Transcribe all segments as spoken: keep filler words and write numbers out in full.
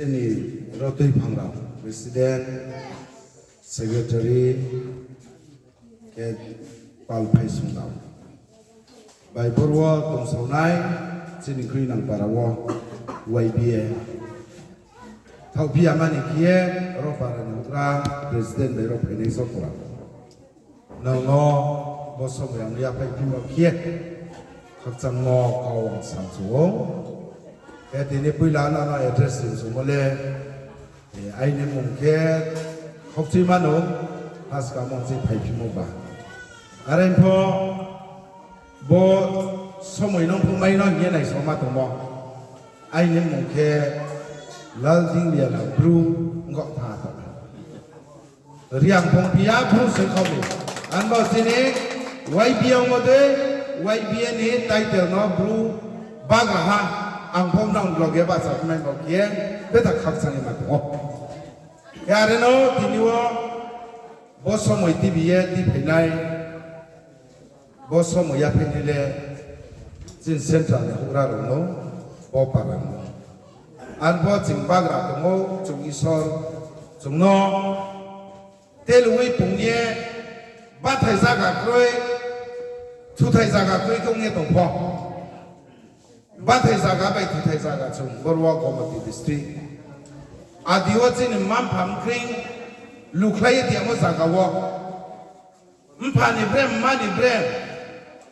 Chini ro tuiphang rao, president, secretary, khe pal phaisung rao. Bai boro wo tongsaonai chini Krinang para wo Y B A. Thaohphi ya mani khe ye ro para ni houhgra president bai ro phainai joto rao. Nang no bo somoi ang yaphaihphimo khe ye khakchangmo kau ang samchu ou. Khe tini poila nang no address ri songmo le, aini mmung khe Khokchima no, haskamo chi phaiphimo ba. Are pho bo somoi no phuhmai no hing ye naisoma tongmo. Aini mmung khe Laldingliana Bru, Gotha tong. Reang Phongphiya Bru se khaoh ni. Ang bo chini Y B A ongmo dei, Y B A ni title no Bru bagraha, ang pho nang loge bahcha phaimai bo khe, betha khakchang ye ma tong ou. Khe are no tini wo bo somoi tibi ye tiphainai, bo somoi yaphainai le chini central ni houhgra rao no, bo para no. Ar bo ching bagra tong ou, chung Isor, chung no teluwi pung ye, bathai zaga kroi, thuthai zaga kroi khe ong ye tong pho. Bathai zaga bai thuthai zaga chung boro wo Gomoti district. Adi wo chini mma-mpha mkring lukhlai ye tiyamo zaga wo, mpha ni brem, mma ni brem,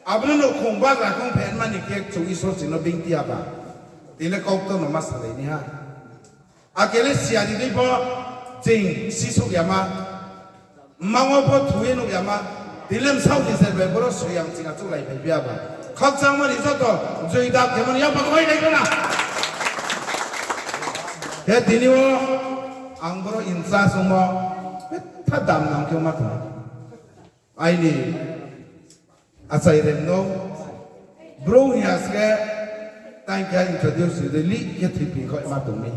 abo no nouhkhong bagra khong phenmani khe chung Isor ching no being tiya ba. Tini le kaukto no ma salai ni ha. Akhe le siya ni dei pho ching sisouh yama. Mma wo pho thu ye nuh yama. Tini le bsaoh ni jer bai boro soyang ching achouhlai phai phi ya ba. Khakchangmo ni joto, joi dap khemo ni yak ba koi lai khna. Khe tini wo ang boro in charge ongmo, betha dam nang khe ma tong. Aini achai rem no, brouh ni ha se khe, tang khe introduce ri lih khe thoiphi khaoh ma tong mi.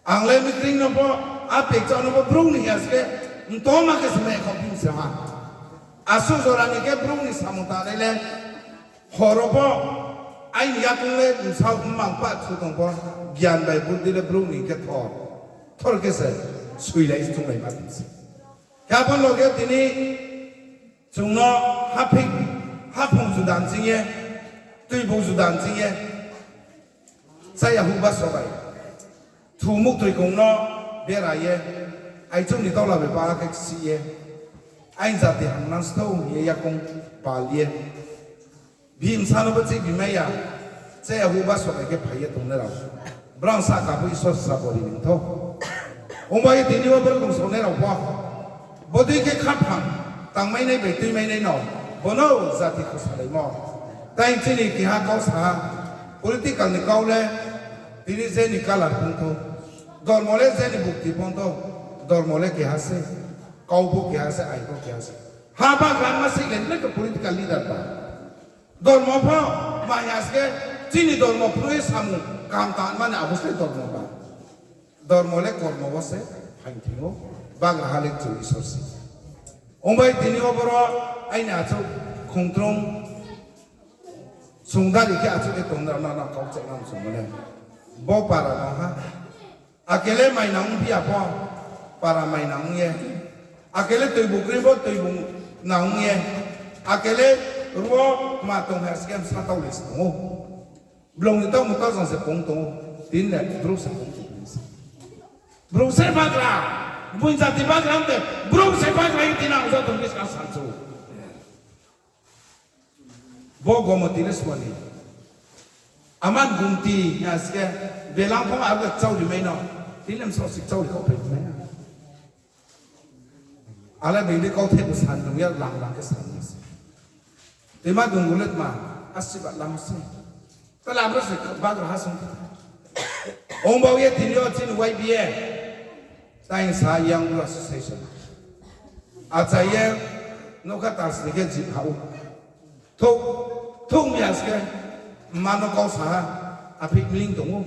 Ang le mkring no pho, a pekchao no pho brouh ni ha se khe, mtoma khe se mai khaoh phi se ha. Asuh jora ni khe brouh ni samung tangnai le, hor wo pho, aini yakung le bsaoh mmang pah thu tong pho, gyan bai buddhi le brouh ni khe thor, thor khe se, soilai se thunglai ma tong se. Khe abo loge tini chung no haphung, haphung juda nching ye, tuibung juda nching ye, chaya huhba sobai, thu muktoi kong no bera ye, aichouh ni taula bai ba khe ksih ye, aini jati hamnang sthou hing ye yakung pal ye, bihih bsa no bo chih bimai ya, chaya huhba sobai khe phai ye tongnai rao. Brao sahka pho Isor sabo ri ni thou. Ongba ye tini wo brouh tongsaonai rao pho, bodei khe khaphang tangmainai bai tuimainai no, bo no jati khosalaimo. Tai chini keha kau sa ha, political ni kau le, tini je ni color phung thou, dormo le je ni bukti phung thou, dormo le keha se, kau pho keha se, ain pho keha se. Ha bagra ma se le, le khe political leader ba. Dormo pho, ma ya se khe, chini dormo phung ye samung kaham tangmani abo se dormo ba. Dormo le kormo wo se phaing thing ou, bagraha le chung Isor se. Ongbai tini wo boro aini achouh khongtrung, sungdari khe achouh khe tong rao no, no kau cheh nang sungmo le. Bo para no ha. Akhe le mai nang ongphi ya pho, para mai nang ong ye. Akhe le tuibung kroi pho tuibung nang ong ye. Akhe le ro wo tma tong ha se khe bsa tau le se tong ou. Blong ni tau mung tau jang se pung tong ou. Tini le brouh se pung tong se. Brouh se bagra. Bung jati bagra mte. Brouh se bagra ye tini ang joto ni buskang sanchu. Bo Gomoti le soni. Aman Gumti ha se khe belang phong abo khe chauri mai no. Tini le bsaoh si chauri kau phai mai na. Ale bini kauthai bo san nung ya lang lang khe san nung se. Tma dung le tma, asiba lam se. Tala abo se bagraha song. Ongba ye tini yo chini Y B A. Tai sa Young Bru Association. Achai ye, nokha tal sni khe jip ha ou. Thouh, thouh mi ha se khe, mma no kau sa ha, aphi mling tong ou.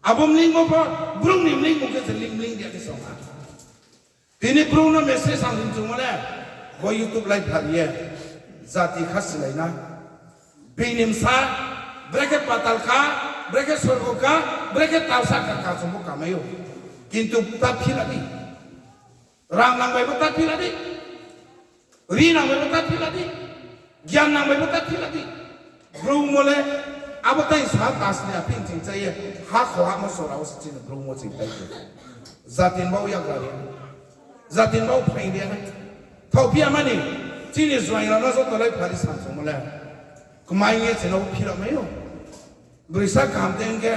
Abo mling bo pho, brouh ni mling bung khe se ling mling dia khe song ha. Tini brouh no message ang hing chungmo le, bo YouTube live phari ye, jati kha silai na. Bini bsa, brekhe patal kha, brekhe sorgo kha, Brekhe talsa kaka chung bo kamai ou. Kintu ta phila di. Rang nang bai bo ta phila di. Ri nang bai bo ta phila di. Gian nang bai bo ta phila di. Broumo le abo tai sa tas ni aphi ching chá ye. Hakho hamo sora wo se chini broumo ching tai khe. Jati ni bau yagra ri. Jati ni bau phaing ri nai. Thaohphi ya mani, chini juaing rao no joto lai phari samsungmo le. Kmai ye chino phila mai ou. Brisa kaham tei hing khe,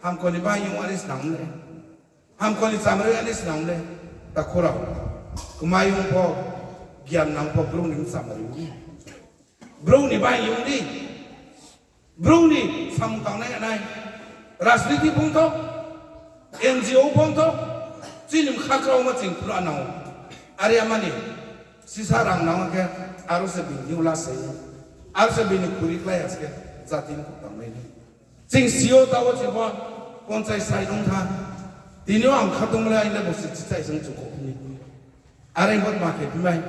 hamkho ni bahaing ong ani snam le. Hamkho ni chamari ani snam le. Takhu rao. Kmai ong pho, gian nang pho, brouh ni chamari ong. Brouh ni bahaing ong di. Brouh ni samung tangnai nai. Rajniti phung thou, N G O phung thou, chini mkha kraomo ching phnuh nang ou. Are ya mani, sisa rang nang khe, aro se bini ula se, aro se bini khuri klái ya se khe, jati ni khuh tangnai nai. Ching si ou taoh wo ching bo, ponchai sai nung tha. Tini yo ang khatong le, aini le bo se chichai se chung kho ni. Are bo tma khe phimai.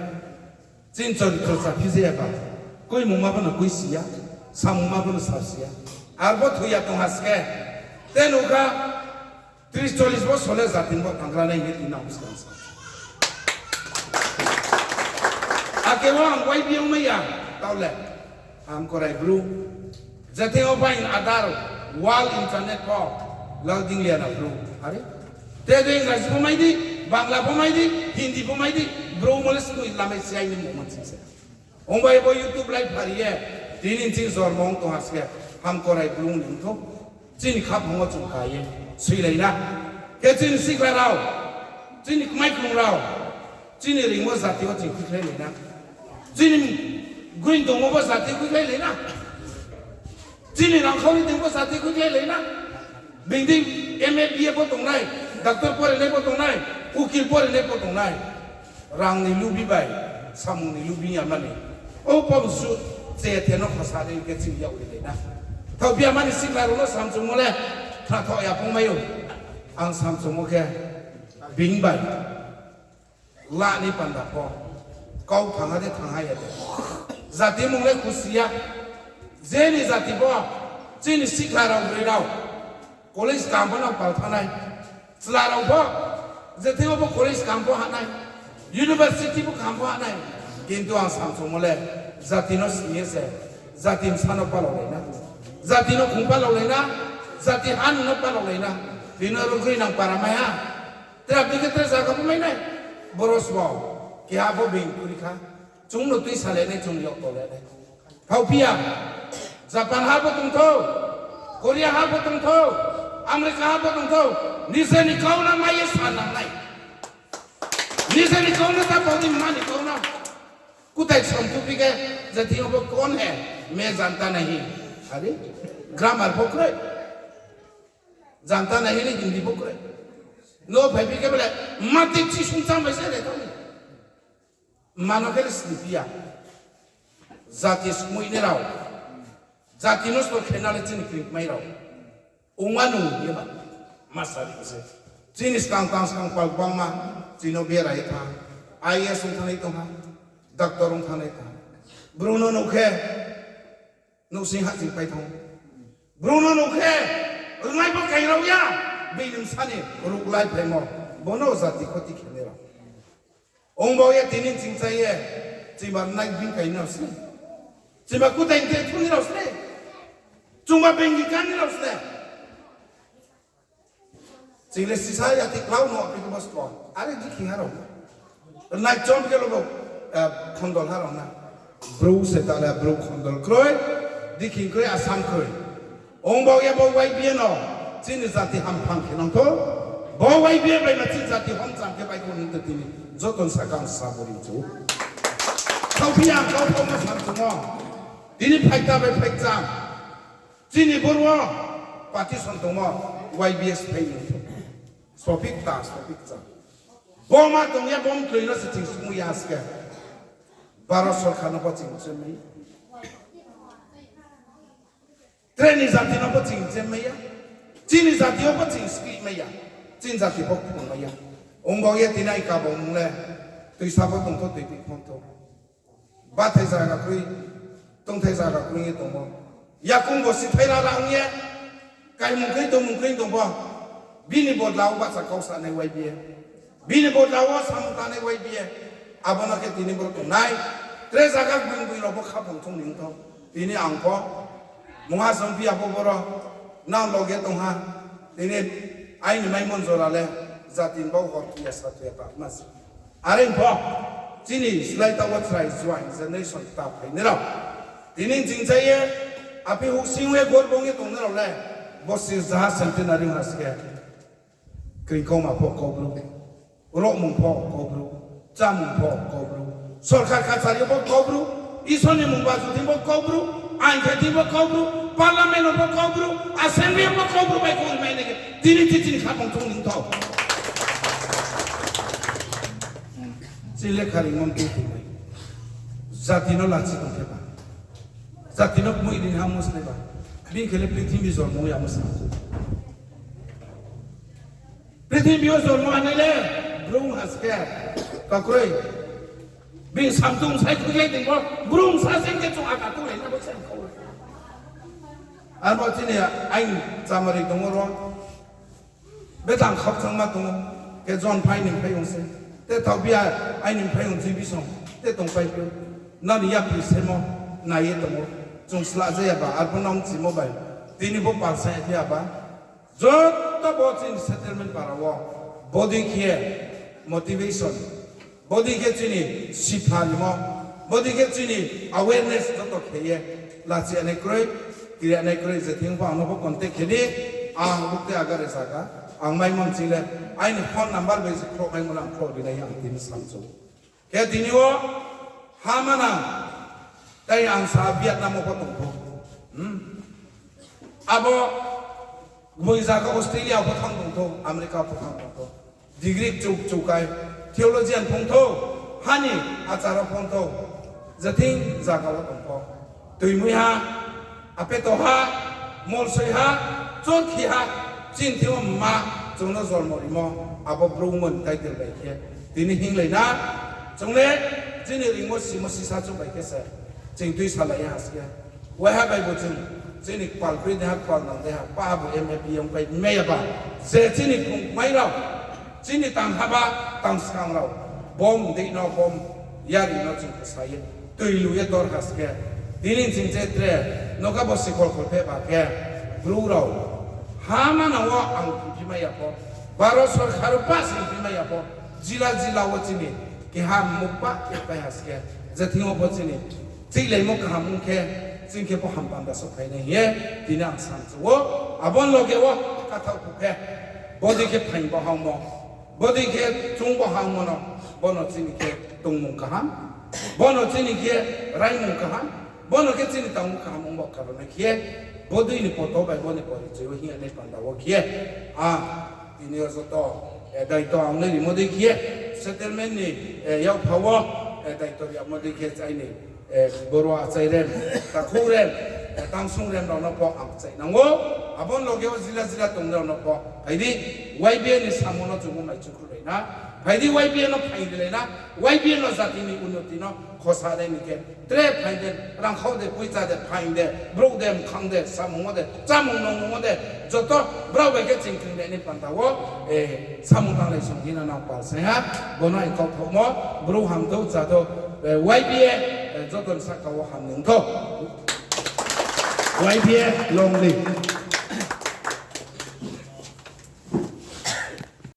Chini choritro chaphi je ya ba. Koimungma bo no koi si ya. Samungma bo no sa si ya. Arbo thoi ya tong ha se khe. Te nukha, tris chollis bosor le jati ni bo tanggra nai hing ye tini ang buskang sa. Ake wo ang Y B ong mai ya, taoh le. Hamkorai Bru. Jething wo bai adar world internet pho lal ding ya na Bru. Are? Te de Engraji pho mai di, Bangla pho mai di, Hindi pho mai di, broumo le skui lamai si aini mungma ching se. Ong bai bo YouTube lai phari ye, tini ching jormo ong tong ha se khe, hamkorai Bru ni thou. Chini khaphang wo chung ka ye, soilai na. Khe chini sikla rao, chini kmai krung rao, chini reingmo jati wo ching khuikhlailai na. Chini groing tongmo bo jati khuikhlailai na. Chini rangkhau ni tongmo jati khuikhlailai na. Bini M A, B A pho tongnai, doctor porinai pho tongnai, ukil porinai pho tongnai. Rang ni lubi bai, samung ni lubi ya mani. O pho bsu chethe no khosa ni khe chini yak rilai na. Thaohphi ya mani sikla rao no samchungmo le, khnathaoh ya phung mai ou. Ang samchungmo khe, bini bai. La ni panda pho. Kau thangha de thangha ya de. Jati mung le khusi ya. Je ni jati pho. Chini sikla rao broi rao. College kaham pho no pal thanng nai. Chla rao pho. Jething wo pho college kaham pho ha nai. University pho kaham pho ha nai. Kintu ang samchungmo le. Jati no sini ye se. Jati bsa no palaolai na. Jati no khong palaolai na. Jati ha ni no palaolai na. Tini ro groinang para mai ha. Tre abdi khe tre zaga pho mai nai. Boro sbo. Keha pho being kuri kha. Chung no tuisalai nai, chung no yak tolai nai. Thaohphi ya. Japan ha pho tongthou. Korea ha pho tongthou. America ha pho tongthou. Nije ni kau no mai ye sa nang nai. Nije ni kau no ta pau di mma ni kau no. Kutai samthu phi khe, jati yo bo kon he, main janta nahi. Are, grammar pho kroi. Janta nahi ni Hindi pho kroi. No phai phi khe bole, mati chisung chang bai se re tong. Mano khe le sni phi ya. Jati skmoih nai rao. Jati no stor khe na le chini kring mai rao. Ongma nung ye ba. Ma sari se. Chini skang tang skang pal gbangma. Chini no bera ye tha. I A S ong thanai tong ha. Doctor ong thanai tong ha. Bru no nuh khe. Nouhsing hahching pai thanng. Bru no nuh khe. Rwnai bo kaingrao ya. Bini bsa ni ruhlai phaimo. Bo no jati khoti khe nai rao. Ong bau ye tini ching chá ye, chingba nai bini kainai rao sle. Chingba kutai ni thungnai rao sle. Chungba bengi kannai rao sle. Ching le sisa ya ti klau no aphi khe bo sbo. Are dikhing ha rao. Nai chom khe lobo, eh, khondol ha rao na. Bru se ta le Bru khondol kroi, dikhing kroi, Assam kroi. Ong bau ye bo Y B A no chini jati hamphang khe nang thou. Bo Y B A bai no chini jati homcham khe bai kho ni to tini joto ni saka ang sa bo ri chu. Thaohphi ya ang kau pho ma samchungmo. Tini phaikta bai phaikcham. Chini boro wo partition tongmo Y B A se phai ni. Sopik ta, sopik cha. Bo ma tong ya, bo mkloi no se ching smu ya se khe. Bharat sorkar no bo ching chemai. Tre ni jati no bo ching chemai ya. Chini jati wo bo ching skri mai ya. Chini jati bo phung mai ya. Ong bau ye tini ai kabo mung le. Tuisa bo tong thou, tui pi phung thou. Bathai zaga kroi, tongthai zaga kroi ye tongmo. Yakung bo sithai rara ong ye. Kaimung kroi tongmung kroi tong pho, bini bodla wo bahcha kau sanai Y B A, bini bodla wo samung tangnai Y B A, abo no khe tini brouh tongnai. Tre zaga gbing gbing rao pho khaphang thung ni ong thou. Tini ang pho mungha songphi ya pho boro nang loge tong ha. Tini aini maimon jora le jati ni bau hor thuya sa thuya tangma se. Are pho, chini slái taoh wo chrai juaing generation ta phainai rao. Tini ching cha ye, aphi houhsing ye gorbong ye tongnai rao le, bo sir jaha centenary ha se khe. Kringkauma pho Kaubru, rohmung pho Kaubru, chámung pho Kaubru, sorkar kachari pho Kaubru, Isor ni mung baju thing pho Kaubru, ain khe thing pho Kaubru, parliament pho Kaubru, assembly pho Kaubru bai khe rimai nai khe, tini chichini khaphang thung ni thou. Chini lekha ringmo mtui thing bai. Jati no lachi tong khe ba. Jati no kmui ri ha mung se nai ba. Bini khe le prithibi jormo ya mung sa. Prithibi yo jormo anai le, Bru ha se khe, kakroi. Bini samtung sai khuilai tong pho, Bru sa sing khe chung aka tonglai na bo se kau. Abo chini aini chamari tong ro. Betang khakchangma tong ou, khe jon phai ni phai ong se. Te thaoh phi ya, aini phai ong jibisong, te tongpai phi ou. Nani yapri semo, nai ye tong ou. Chung sla jaya ba, arphuh no mchimo bai. Tini bo palsa ya phi ya ba. Joto bo chini settlement para wo. Bodei khe motivation. Bodei khe chini sipha rimo, bodei khe chini awareness joto khe ye, lachi anai kroi, kiri anai kroi, je thing pho ang no pho contact khe di, ang bukte agare zaga, ang maimo ching le, aini phone number bai se khroh maimo le ang khroh ri nai ang tini samchu. Khe tini wo, ha manang, tai ang sa Vietnam wo pho tong pho. Hmm. Abo gboing zaga Australia pho thanng tong thou, America pho thanng tong thou. Degree kchuk kchuk kai, theologian phung thou, ha ni achar wo phung thou, je thing zaga wo tong pho. Tuimui ha, apeto ha, molsoi ha, chorkhi ha, chini thing wo mma, chung no jormo rimo, abo brouh mon title bai khe. Tini hinglai na, chung le, chini ringmo simo sisa chuh bai khe se, ching tui salai ha se khe. Waiha bai bo chung, chini kpal kroi dei ha, kpal nang dei ha, pa bo M A P ong pai mai ya ba, je chini phung mai rao, chini tang haba, tang skang rao, bom dei no, bom yari no chung khe sa ye, tui lu ye dor ha se khe. Tini ching che tre, noka bo sikhol khol phe ba khe, brouh rao, ha manang wo ang phi mai ya pho, Bharat sorkar wo pa se phi mai ya pho, jila jila wo chini keha mukba khe pai ha se khe, je thing wo pho chini chihlaimo kaham ong khe, ching khe pho ham panda souhphai nai hing ye, tini ang samchu ou, abo ni loge wo kathaoh phu khe, bodei khe phaing bo hangmo, bodei khe chung bo hangmo no, bono chini khe tongmung kaham, bono chini khe raimung kaham, bono khe chini tangmung kaham ong bo karon khe, bodei ni poto bai boni porichoi wo hing ye nai panda wo khe, ang tini yo joto, eh, daito ang nai rimo dei khe, settlement ni, eh, yakpha wo, eh, daito rimo dei khe aini, eh, boro achai rem, takhu rem, eh, tangsung rem rao no pho ang kchainang ou, abo ni loge wo jila jila tongnai rao no pho, phai di, Y B A ni samung no chung bo mai chukhu lai na, phai di Y B A no phaing ri lai na, Y B A no jati ni unnoti no khosa nai ni khe, tre phaing de, rangkhao de, poicha de, phaing de, brouh de, mkhang de, samung wo de, chámung nungmung wo de, joto brao bai khe ching kring de ni panda wo, eh, samung tanglai song hing no nang pal sai ha, bono ang kauthaohmo, brouh ham thou, cha thou, eh, Y B A, eh, joto ni sahka wo ham ni ong thou. Y B A long live.